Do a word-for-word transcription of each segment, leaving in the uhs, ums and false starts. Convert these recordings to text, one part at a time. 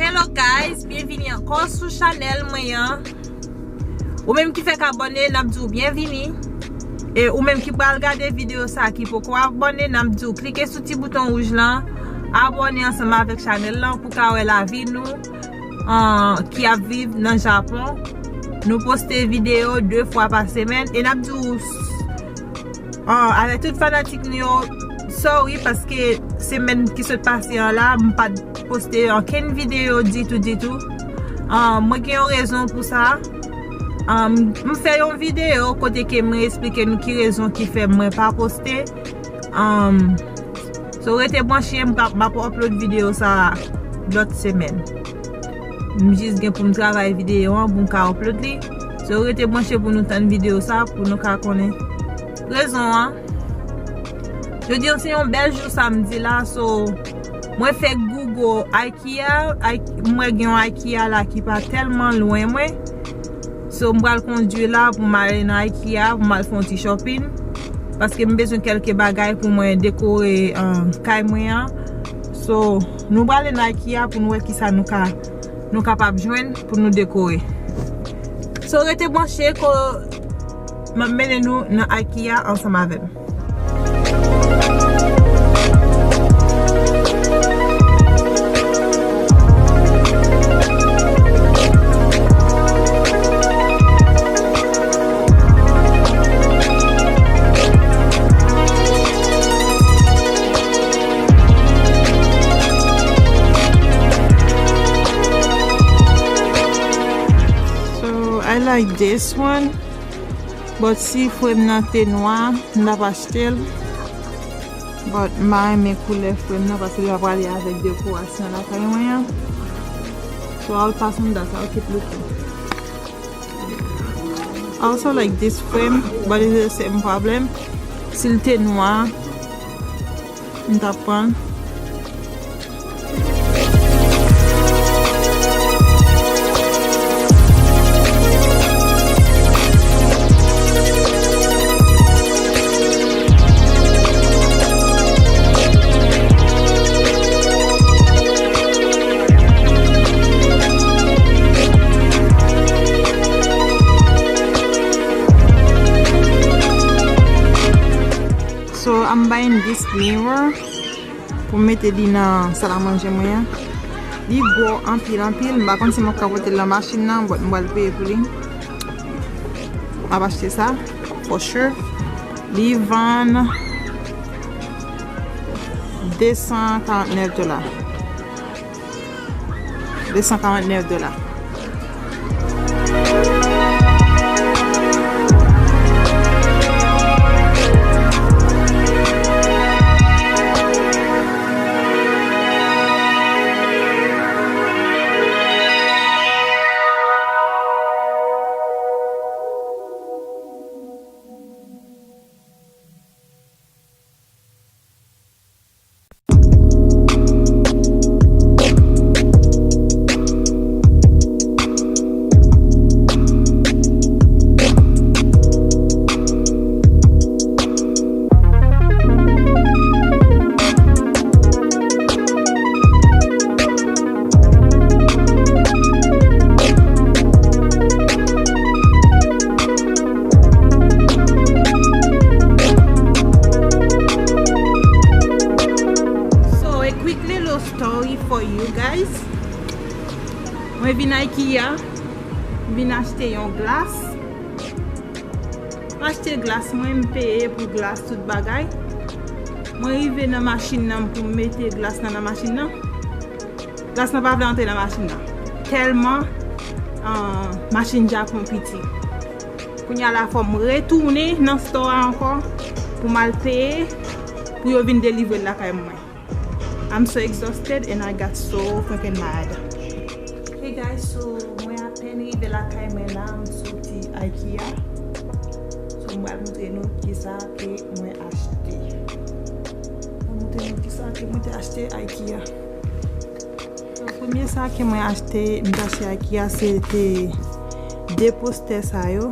Hello guys, byenvini ankò sou chanèl mwen an. Ou menm ki fèk abòne, n ap di w byenvini. E ou menm ki pral gade videyo sa ki poko abòne, n ap di w klike sou ti bouton wouj lan, abòne ansanm avèk chanèl lan pou ka wè lavi nou, ah, ki ap viv nan Japon. Nou poste videyo de fwa pa semèn e n ap di w, ah, avèk tout fanatik nou yo, sorry, paske semèn ki sot pase an la, m pa t poste ankenn videyo ditou, ditou. Ah, mwen gen yon rezon pou sa. Ah, m fè yon videyo kote ke mwen eksplike nou ki rezon ki fè mwen pa poste. Ah, so rete branche, m ka, m ap upload videyo sa lòt semèn. M jis gen pou m travay videyo an pou m ka upload li. So rete branche pou nou tann videyo sa pou nou ka konnen rezon an. Jodi an se yon bèl jou samdi la, so mwen fè Google IKEA, I-, mwen gen yon IKEA la ki pa tèlman lwen mwen. So m pral kondui la pou m ale nan IKEA, pou m al fè yon ti shopping. Paske m bezwen kèlke bagay pou mwen dekore, ah, kay mwen an. So nou prale nan IKEA pou nou wè kisa nou ka, nou kapab jwenn pou nou dekore. So rete branche ko m ap mennen nou nan IKEA ansanm avè m. So, I like this one. But si frem nan te nwa, m t ap achte l. But m pa renmen koulè frem nan paske li pa prale avèk dekorasyon lakay mwen an. So I'll pass on that. I'll keep looking. I also like this frame, but it's the same problem. Si l te nwa, m t ap pran. So, I'm buying this mirror pou m mete li nan salamanje mwen an. Li gwo anpil, anpil. M pa konn si m ap ka pote l nan machin nan, but m pral peye pou li. M ap achte sa, for sure. Li vann de san karant nèf dola. De san karant nèf dola. So, a quick little story for you guys. Mwen vin IKEA, m vin achte yon glas. M achte glas mwen, m peye pou glas, tout bagay. Mwen rive nan machin nan pou m mete glas nan, nan machin nan. Glas nan pa vle antre nan machin nan. Tèlman, ah, machin Japon piti. Kounye a la fò m retounen nan store a ankò pou m al peye pou yo vin delivre l lakay mwen. I'm so exhausted and I got so freaking mad. Hey guys, so mwen apèn rive lakay mwen la, m soti IKEA. So mwen pral montre nou kisa ke mwen achte. Mwen montre nou kisa ke mwen te achte IKEA. So, premye sa ke mwen achte, m te achte IKEA, se te de postè sa yo.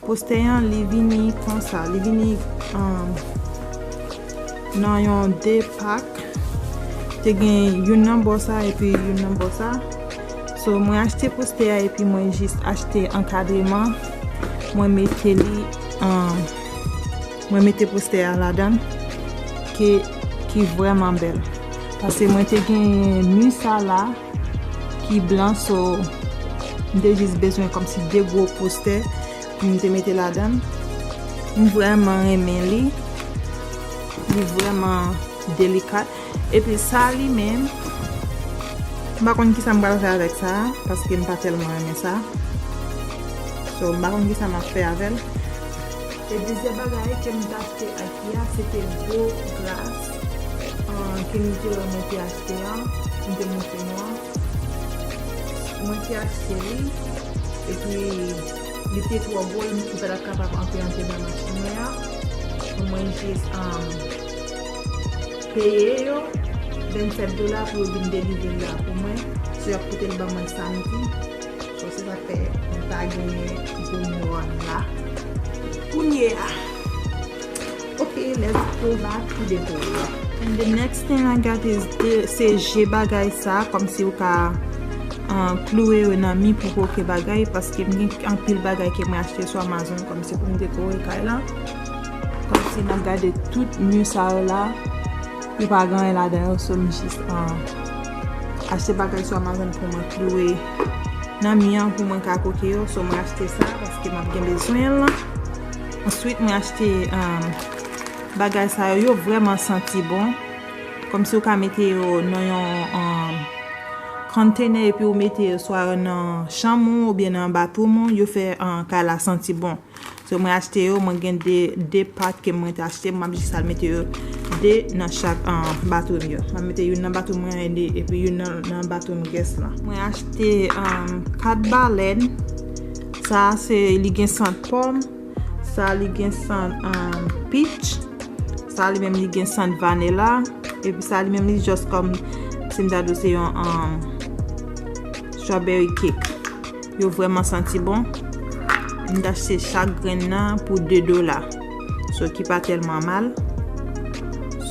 Postè an, li vini konsa. Li vini, um, nan yon de pak. Te gen youn nan bò sa epi youn nan bò sa. So, mwen achte postè a epi mwen jis achte ankadreman. Mwen mete li, um, mwen mete postè a ladan ke, ki vrèman bèl. Paske mwen te gen mi sa la ki blan, so m te jis bezwen kòmsi de gwo postè pou m te mete ladan. M vrèman renmen li. Li vrèman delikat. Epi sa li menm, m pa konn kisa m pral fè avèk sa, paske m pa tèlman renmen sa. So, m pa konn kisa m ap fè avè l. E dezyèm bagay ke m t achte IKEA, se te gwo glas, ah, ke m te wè mwen te achte an, m te montre nou an. Mwen te achte li, epi li te twò gwo, li pa t ap kapab antre antre nan machin mwen an. So, mwen jis, um, peye yo vennsèt dola pou yo vin delivre l la pou mwen. So, y ap pote l ban mwen samdi. So, se sa k fè m pa genyen gwo mòn la kounye a. Ok, let's go back to the bowl. And the next thing I got is the, se je bagay sa, kòmsi ou ka, uh, kloure yo nan mi pou kwoke bagay, paske m gen anpil bagay ke mwen achte sou Amazon, kòmsi pou m dekore kay la. Kòmsi n ap gade tout mi sa yo la, yo pa gen anyen ladan yo, so m jis, uh, achte bagay sou Amazon pou mwen kloure nan mi an pou mwen ka kwoke yo. So, mwen achte sa paske m ap gen bezwen l. Answit, mwen achte, um, bagay sa yo, yo vrèman santi bon. Kòmsi ou ka mete yo nan yon, um, container epi ou mete yo swa nan chanm ou oubyen nan bathroom ou, yo fè, um, kay la santi bon. So, mwen achte yo, mwen gen de, de pak ke mwen te achte, m ap jis al mete yo de nan chak, ah, bathroom yo. M ap mete youn nan bathroom mwen e de, epi youn nan, nan bathroom guest la. Mwen achte, um, kat balèn. Sa a se, li gen sant pòm. Sa a li gen sant, um, peach. Sa a li menm li gen sant vanilla. Epi sa a li menm li just kòm si m ta di w se yon, um, strawberry cake. Yo vrèman santi bon. M t achte chak grenn nan pou de dola. So, ki pa tèlman mal.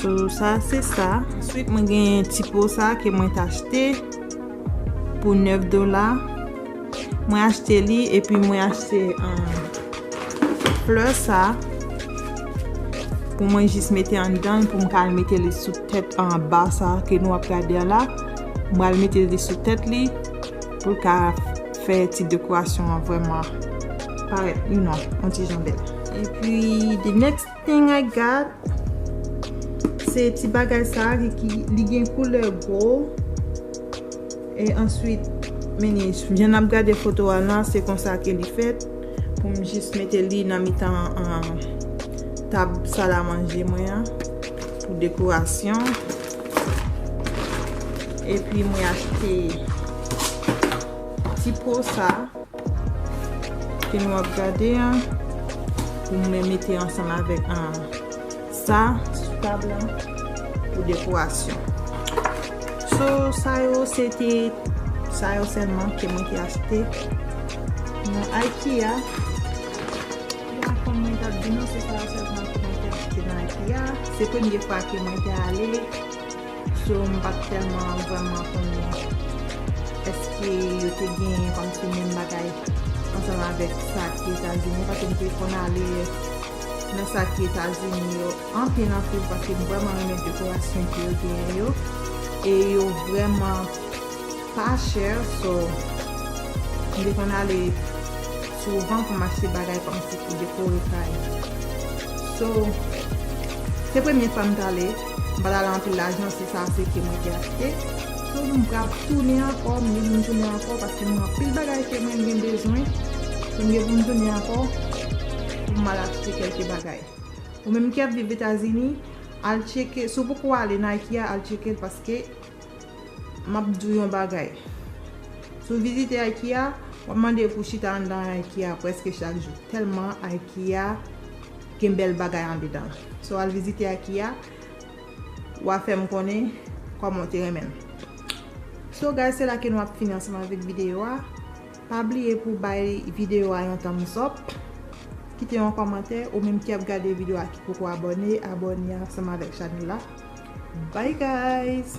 So, sa, se sa. Answit, mwen gen ti po sa ke mwen t achte pou nèf dola. Mwen achte li, epi mwen achte, um, flè sa pou mwen jis mete anndan l, pou m ka al mete li sou tèt, anba sa ke nou ap gade a la. Mwen al mete li sou tèt li pou l ka fè ti dekorasyon an vrèman parèt, you know, yon ti jan bèl. Epi, the next thing I got, se ti bagay sa ki, ki, li gen koulè gold. E answit, men jan n ap gade foto a la, se konsa ke li fèt. Pou m jis mete li nan mitan, ah, tab salamanje mwen an pou dekorasyon. Epi mwen achte ti po sa ke nou ap gade an, pou mwen mete ansanm avèk, ah, sa sou tab lan pou dekorasyon. So, sa yo, se te sa yo sèlman ke mwen te achte nan IKEA. Bon, kòm mwen t ap di nou, se sa yo sèlman ke mwen te achte nan IKEA. Se premye fwa ke mwen te ale. So, m pa t tèlman vrèman konnen èske yo te gen kòmsi menm bagay ansanm avèk sa ki Etazini, paske m te konn ale nan sa ki Etazini yo anpil, anpil, paske m vrèman renmen dekorasyon ke yo genyen yo. E yo vrèman pa chè, so, m te konn ale souvan pou m achte bagay kòmsi pou dekore kay. So, se premye fwa m t ale, m pa t ale anpil lajan, se sa se ke mwen te achte. So, m pral tounen ankò, m gen pou m tounen ankò, paske m gen anpil bagay ke mwen gen bezwen. So, m gen pou m tounen ankò, pou m al achte kèlke bagay. Ou menm ki ap viv Etazini, al tcheke, si w poko ale nan IKEA, al tcheke l, paske m ap di w yon bagay. Si w vizite IKEA, w ap mande pou chita anndan IKEA prèske chak jou. Tèlman IKEA gen bèl bagay andedan l. So, al vizite IKEA, w a fè m konnen kòman w te renmen l. So, guys, se la ke nou ap fini ansanm avèk videyo a. Pa bliye pou bay videyo a yon thumbs up. Kite yon kòmantè, ou menm ki ap gade videyo a ki poko abòne, abòne ansanm avèk chanèl la. Bye, guys!